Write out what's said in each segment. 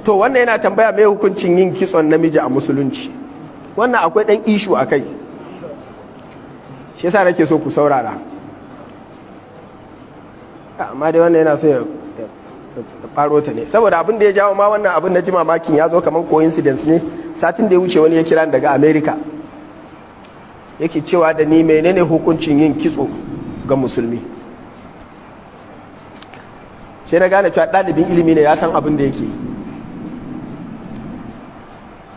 To, wannan yana tambaya mai hukuncin yin kitson namiji a Musulunci. Wannan akwai ɗan issue a kai, shi yasa nake so ku saurara. Amma dai wannan yana so ya faro ta ne saboda abin da ya jawo ma wannan abin na ji mamakin ya zo kamar coincidence ne. Satin da ya wuce wani ya kira daga America, yake cewa da ni, menene hukuncin yin kitso ga Musulmi? Sai na gane cewa ɗalibin ilimi ne, ya san abin da yake.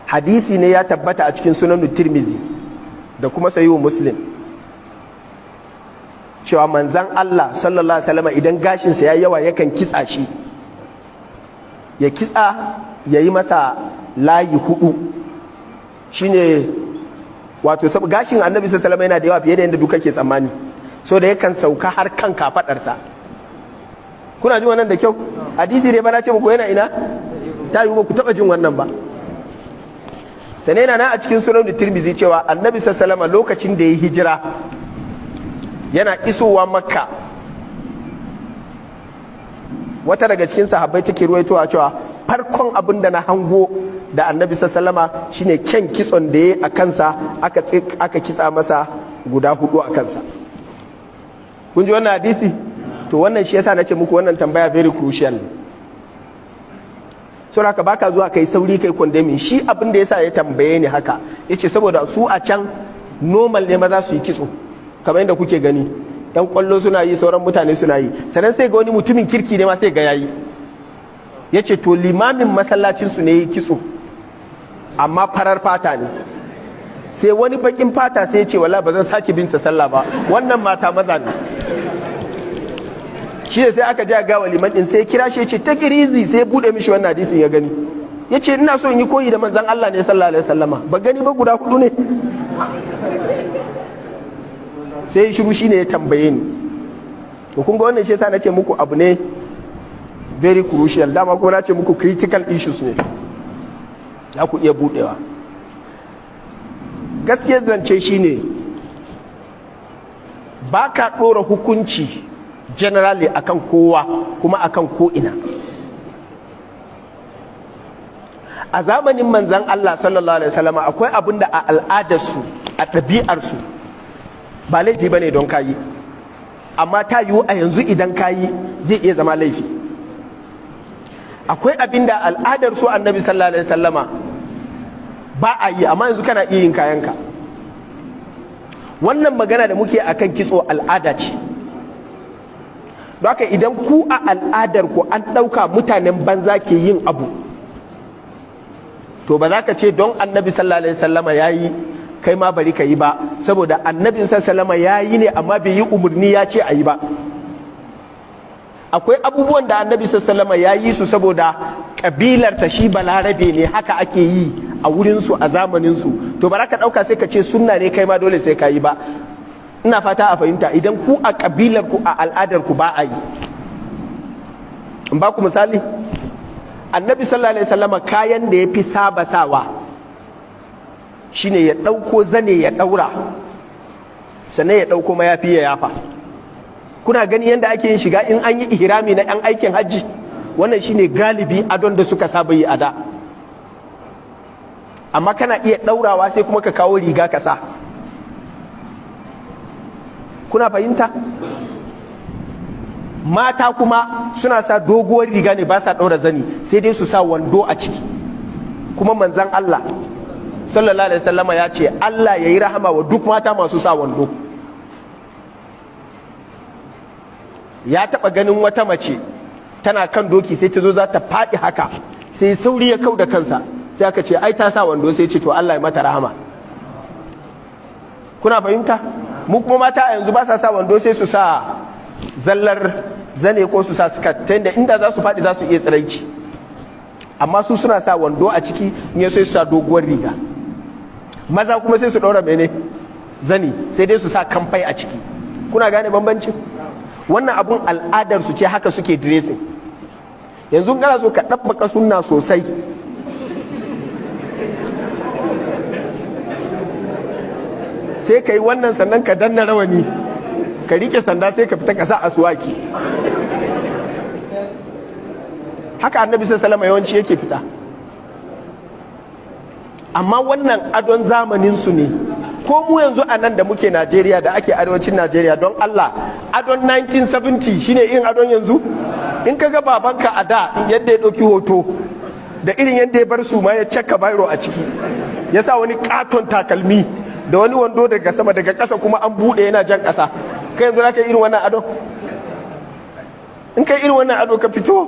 Hadisi ne ya tabbata a cikin Sunan Tirmizi da kuma Sahihu Muslim cewa Manzan Allah sallallahu alaihi wasallam, idan gashinsa ya yawa, yakan kitsa shi, ya kitsa, ya yi masa layi hudu. Shine wato gashin Annabi sallallahu alaihi yana da yawa fiye da yadda duka ke tsammani, so da yakan sauka har kan kafadarsa. Kuna jin wannan da kyau? Hadisi ne ba na ce muku yana ina, ta yi ba ku taba jin wannan ba. Sannan yana nan a cikin Sunan Tirmizi cewa Annabi sallallahu alaihi lokacin da ya hijira, yana isowa Makka, wata daga cikin sahabbai take ruwaitowa cewa farkon abin da na hango da Annabi sallama shine kyan kitson da ya a kansa, aka kitsa masa guda hudu a kansa. Kun ji wannan hadisi? To, wannan shi yasa nace muku wannan tambaya very crucial. Saboda haka baka zuwa kai sauri kai condemning shi. Abin da yasa ya tambaye ni haka, yace saboda su a can normal ne maza su yi kitso, kamar yadda kuke gani yan kwallo suna yi, sauran mutane suna yi. Sannan sai ga wani mutumin kirki ne ma sai ga yayi. Yace to, limamin masallacin su ne yi kitso, amma farar fata ne. Sai wani bakin fata sai ya ce, "Wallahi ba zan sake bin sa sallah ba, wannan mata maza ne." Shi ne sai aka ja gawa liman din, sai kira shi, ya ce, "Take it easy." Sai ya bude mishi wannan hadisin ya gani. Ya ce, "Ina so in yi koyi da Manzon Allah ne sallallahu alaihi wasallama, ba gani ba guda hudu ne." Sai shiru. Shine ya tambaye ni. To, kun ga wannan shi yasa nace muku abu ne very crucial. Dama kuma nace muku critical issues ne, za ku iya budewa. Gaskiyar zance shine ba ka ɗora hukunci generally akan kowa kuma akan ko'ina. A zamanin Manzan Allah sallallahu alaihi wasallam, akwai abin da a al'adarsu, a ɗabi'arsu, ba laifi bane don kayi, amma ta yiwu a yanzu idan kayi zai iya zama laifi. Akwai abin da al'adar su Annabi sallallahu alaihi wasallama ba a yi, amma yanzu kana iya yin kayanka. Wannan magana da muke akan kitso al'ada ce. Haka idan ku a al'adar ku an ɗauka mutanen banza ke yin abu, to ba za ka ce don Annabi sallallahu alaihi wasallama ya yi, kai ma bari ka yi ba, saboda Annabin sallallahu alaihi ya yi ne, amma bai yi umarni ya ce a yi ba. Akwai abubuwan da Annabi sallallahu ya yi su saboda kabilar ta, shi Balarabe ne, haka ake yi a wurinsu, a zamaninsu. To, ba ka ɗauka sai ka ce sunna ne, kai ma dole sai ka yi ba. Ina fata a fahimta. Idan ku a kabilar ku, a al'adar ku ba a yi. In ba ku misali, Annabi sallallahu alaihi wasallama kayan da ya fi saba sawa shine ya ɗauko zane ya ɗaura, sannan ya ɗauko mayafi ya yafa. Kuna gani yadda ake yin shiga in an yi ihrami na 'yan aikin hajji? Wannan shine galibi adon da suka saba yi a da. Amma kana iya ɗaurawa, sai kuma ka kawo riga ka sa. Kuna fahimta? Mata kuma suna sa doguwar riga ne, ba sa ɗaura zani, sai dai su sa wando a ciki. Kuma Manzan Allah sallallahu alaihi wasallama ya ce Allah ya yi rahama wa duk mata masu sa wando. Ya taɓa ganin wata mace tana kan doki, sai ta zo za ta faɗi haka, sai sauri ya kau da kansa. Sai aka ce, "Ai ta sa wando." Sai ce, "To, Allah ya mata rahama." Kuna fahimta? Mu kuma mata a yanzu ba sa sa wando, sai su sa zallar zane ko su sa skirt, ta yadda inda za su faɗi za su iya tsiraici. Amma su suna sa wando a ciki, in sai su sa doguwar riga. Maza kuma sai su ɗaura mene? Zani, sai dai su sa kamfai a ciki. Kuna gane bambancin? Wannan abun al'adar su ce, haka suke dressing. Yanzu kana so ka ɗabbaka sunna sosai, sai ka yi wannan, sannan ka danna rawani, ka rike sanda, sai ka fita ka sa asuwaki. Haka Annabi sallallahu alaihi yawanci yake fita. Amma wannan adon zamanin su ne. Ko mu yanzu a nan da muke Najeriya, da ake arewacin Najeriya, don Allah, adon 1970 shine irin adon yanzu? In ka ga babanka a da yadda ya ɗauki hoto, da irin yadda ya bar su ma ya caka biro a ciki, ya sa wani katon takalmi da wani wando daga sama, daga ƙasa kuma an buɗe yana jan ƙasa, kai yanzu za ka yi irin wannan ado? In kai irin wannan ado ka fito,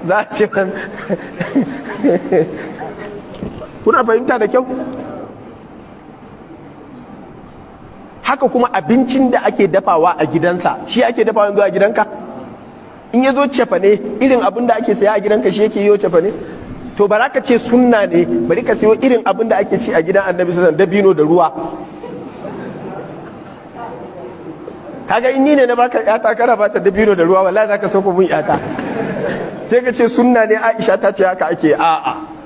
za a ce. Kuna fahimta da kyau? Haka kuma abincin da ake dafawa a gidansa, shi ake dafawa yanzu a gidanka? In ya zo cefane, irin abin da ake saya a gidanka shi yake yi cefane? To ba ka ce sunna ne, bari ka sayo irin abin da ake ci a gidan Annabi sallallahu, dabino da ruwa. Kaga in ni ne na baka yata, kana bata dabino da ruwa, wallahi zaka so ko mun yata, sai ka ce sunna ne, Aisha ta ce haka ake. A'a.